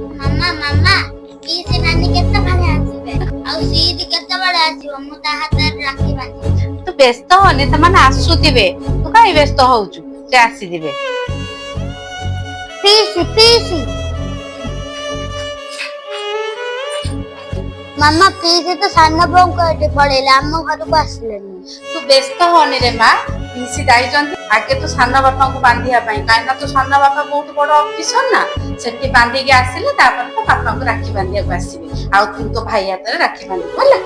ମାମା, ମାମା, ପିଇସି ନାନୀ କେତେବେଳେ ଆସିବେ ଆଉ ସିଦି କେତେବେଳେ ଆସିବ? ମୁଁ ତା ହାତରେ ରାକ୍ଷୀ ବାନ୍ଧିବି। ତୁ ବ୍ୟସ୍ତ ହନି, ସେମାନେ ଆସୁଥିବେ। ତୁ କାହିଁ ବ୍ୟସ୍ତ ହଉଛୁ? ସେ ଆସିଯିବେ। ପିଇସି, ପିଇସି। ମାମା, ପିଇସି ତ ସାନ ବୋଉଙ୍କ ଏଠି ପଳେଇଲେ, ଆମ ଘରକୁ ଆସିଲେନି। ତୁ ବ୍ୟସ୍ତ ହନି ରେ ମା। ପିଇସି ଯାଇଛନ୍ତି ଆଗେ ତୁ ସାନ ବାପାଙ୍କୁ ବାନ୍ଧିବା ପାଇଁ, କାହିଁକି ନା ତୋ ସାନ ବାପା ବହୁତ ବଡ ଅଫିସର ନା। ସେଠି ବାନ୍ଧିକି ଆସିଲେ ତାପରେ ତୋ ବାପାଙ୍କୁ ରାକ୍ଷୀ ବାନ୍ଧିବାକୁ ଆସିବେ, ଆଉ ତୁ ତୋ ଭାଇ ହାତରେ ରାକ୍ଷୀ ବାନ୍ଧିବୁ, ହେଲା?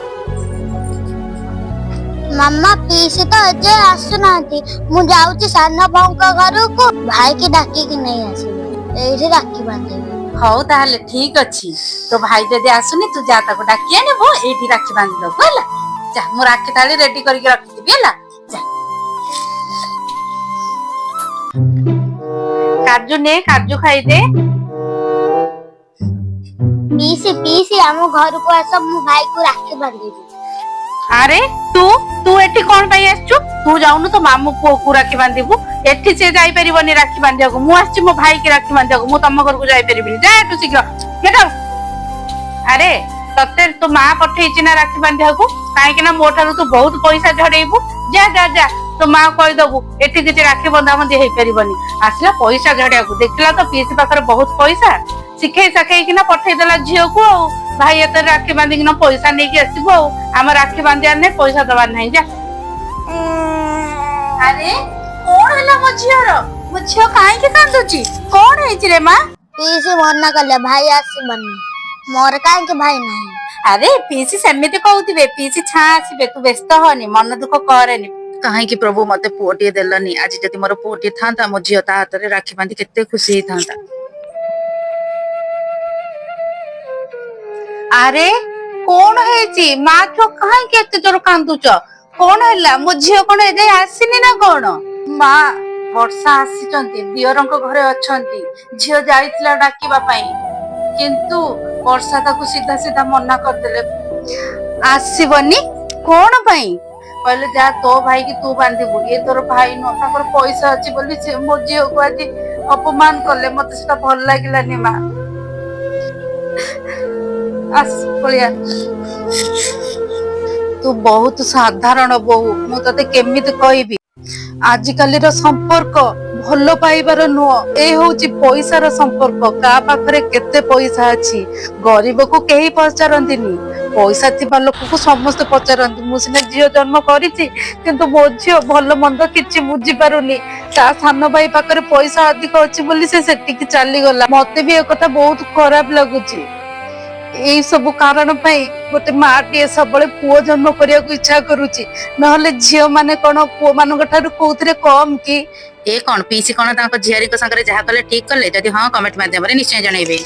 ମାମା, ପିଇସି ତ ଏଯାଏ ଆସୁନାହାନ୍ତି। ମୁଁ ଯାଉଛି ସାନ ବୋଉଙ୍କ ଘରକୁ, ଭାଇକି ଡାକିକି ନେଇ ଆସିବି, ଏଇଠି ରାକ୍ଷୀ ବାନ୍ଧିବି। ହଉ ତାହେଲେ ଠିକ ଅଛି। ତୋ ଭାଇ ଯଦି ଆସୁନି, ତୁ ଯା ତାକୁ ଡାକି ଆଣିବୁ, ଏଇଠି ରାକ୍ଷୀ ବାନ୍ଧି ଦବୁ, ହେଲା? ଯା, ମୁଁ ରାକ୍ଷୀ ଥାଳି ରେଡି କରିକି ରଖିଥିବି, ହେଲା? ଯା। କାଜୁ ନେ, କାଜୁ ଖାଇଦେ। ପିଇସି, ପିଇସି, ଆମ ଘରକୁ ଆସ, ମୁଁ ଭାଇକୁ ରାକ୍ଷୀ ବାନ୍ଧିବି। ଆରେ ତୁ ଏଠି କଣ ପାଇଁ ଆସିଛୁ? ତୁ ଯାଉନୁ ତୋ ମାମୁଁ ପୁଅକୁ ରାକ୍ଷୀ ବାନ୍ଧିବୁ। ଏଠି ସେ ଯାଇପାରିବନି ରାକ୍ଷୀ ବାନ୍ଧିବାକୁ। ମୁଁ ଆସିଛି ମୋ ଭାଇକି ରାକ୍ଷୀ ବାନ୍ଧିବାକୁ, ମୁଁ ତମ ଘରକୁ ଯାଇପାରିବିନି। ଯା ଏଠୁ ଶୀଘ୍ର, ଗେଟ୍ ଆଉଟ୍। ଆରେ ତତେ ତୋ ମା ପଠେଇଛି ନା ରାକ୍ଷୀ ବାନ୍ଧିବାକୁ? କାହିଁକି ନା ମୋ ଠାରୁ ତୁ ବହୁତ ପଇସା ଝଡେଇବୁ। ଯା ଯା ଯା, ତୋ ମା କହିଦବୁ ଏଠି କିଛି ରାକ୍ଷୀ ବନ୍ଧାବନ୍ଧି ହେଇପାରିବନି। ଆସିଲା ପଇସା ଝଡିବାକୁ। ଦେଖିଲା ତ ପିଇସି ପାଖରେ ବହୁତ ପଇସା, ଶିଖେଇ ସାଖେଇକିନା ପଠେଇଦେଲା ଝିଅକୁ, ଆଉ ଭାଇ ହାତରେ ରାକ୍ଷୀ ବାନ୍ଧିକିନା ପଇସା ନେଇକି ଆସିବୁ। ଆଉ ଆମ ରାକ୍ଷୀ ବାନ୍ଧିବାର ନାହିଁ, ପଇସା ଦବାର ନାହିଁ, ଯା। ଆରେ କଣ ହେଲା ମୋ ଝିଅର? ମୋ ଝିଅ କାହିଁକି କାନ୍ଦୁଛି? କଣ ହେଇଛି ରେ ମା? ପିଇସି ମନା କଲେ ଭାଇ ଆସିବନି। ମୋର କାହିଁକି ଭାଇ ନାହିଁ? ଆରେ ପିଇସି ସେମିତି କହୁଥିବେ, ପିଇସି ଛାଁ ଆସିବେ। ତୁ ବ୍ୟସ୍ତ ହନି, ମନ ଦୁଃଖ କରେନି। କାହିଁକି ପ୍ରଭୁ ମତେ ପୁଅଟିଏ ଦେଲନି? ଆଜି ଯଦି ମୋର ପୁଅଟିଏ ଥାନ୍ତା, ମୋ ଝିଅ ତା ହାତରେ ରାକ୍ଷୀ ବାନ୍ଧି କେତେ ଖୁସି ହେଇଥାନ୍ତା। ଆରେ କଣ ହେଇଛି ମା ଛୁଆ? କାହିଁକି ଏତେ ଜୋର କାନ୍ଦୁଛ? କଣ ହେଲା? ମୋ ଝିଅ କଣ ଏଯାଏ ଆସିନି ନା କଣ? ମା, ବର୍ଷା ଆସିଛନ୍ତି, ଦିଅରଙ୍କ ଘରେ ଅଛନ୍ତି। ଝିଅ ଯାଇଥିଲା ଡାକିବା ପାଇଁ, କିନ୍ତୁ ବର୍ଷା ତାକୁ ସିଧା ସିଧା ମନା କରିଦେଲେ। ଆସିବନି କଣ ପାଇଁ? କହିଲେ ଯା, ତୋ ଭାଇକି ତୁ ବାନ୍ଧିବୁ, ଇଏ ତୋର ଭାଇ ନୁହଁ। ତାଙ୍କର ପଇସା ଅଛି ବୋଲି ସେ ମୋ ଝିଅକୁ ଆଜି ଅପମାନ କଲେ। ମତେ ସେଟା ଭଲ ଲାଗିଲାନି ମା। ଆସ, ପଳିଆ। ତୁ ବହୁତ ସାଧାରଣ ବୋହୂ, ମୁଁ ତତେ କେମିତି କହିବି। ଆଜିକାଲିର ସମ୍ପର୍କ ଭଲ ପାଇବାର ନୁହଁ, ଏ ହଉଛି ପଇସାର ସମ୍ପର୍କ। କାହା ପାଖରେ କେତେ ପଇସା ଅଛି, ଗରିବକୁ କେହି ପଚାରନ୍ତିନି, ପଇସା ଥିବା ଲୋକକୁ ସମସ୍ତେ ପଚାରନ୍ତି। ମୁଁ ସିନା ଝିଅ ଜନ୍ମ କରିଛି, କିନ୍ତୁ ମୋ ଝିଅ ଭଲ ମନ୍ଦ କିଛି ବୁଝିପାରୁନି। ତା ସାନ ଭାଇ ପାଖରେ ପଇସା ଅଧିକ ଅଛି ବୋଲି ସେ ସେଠିକି ଚାଲିଗଲା। ମତେ ବି ଏକଥା ବହୁତ ଖରାପ ଲାଗୁଛି। ଏଇ ସବୁ କାରଣ ପାଇଁ ଗୋଟେ ମା ଟିଏ ସବୁବେଳେ ପୁଅ ଜନ୍ମ କରିବାକୁ ଇଚ୍ଛା କରୁଛି। ନହେଲେ ଝିଅ ମାନେ କଣ ପୁଅ ମାନଙ୍କ ଠାରୁ କୋଉଥିରେ କମ କି? ଏ କଣ ପିଇସି କଣ ତାଙ୍କ ଝିଆରୀଙ୍କ ସାଙ୍ଗରେ ଯାହା କଲେ ଠିକ କଲେ? ଯଦି ହଁ, କମେଣ୍ଟ ମାଧ୍ୟମରେ ନିଶ୍ଚୟ ଜଣେଇବେ।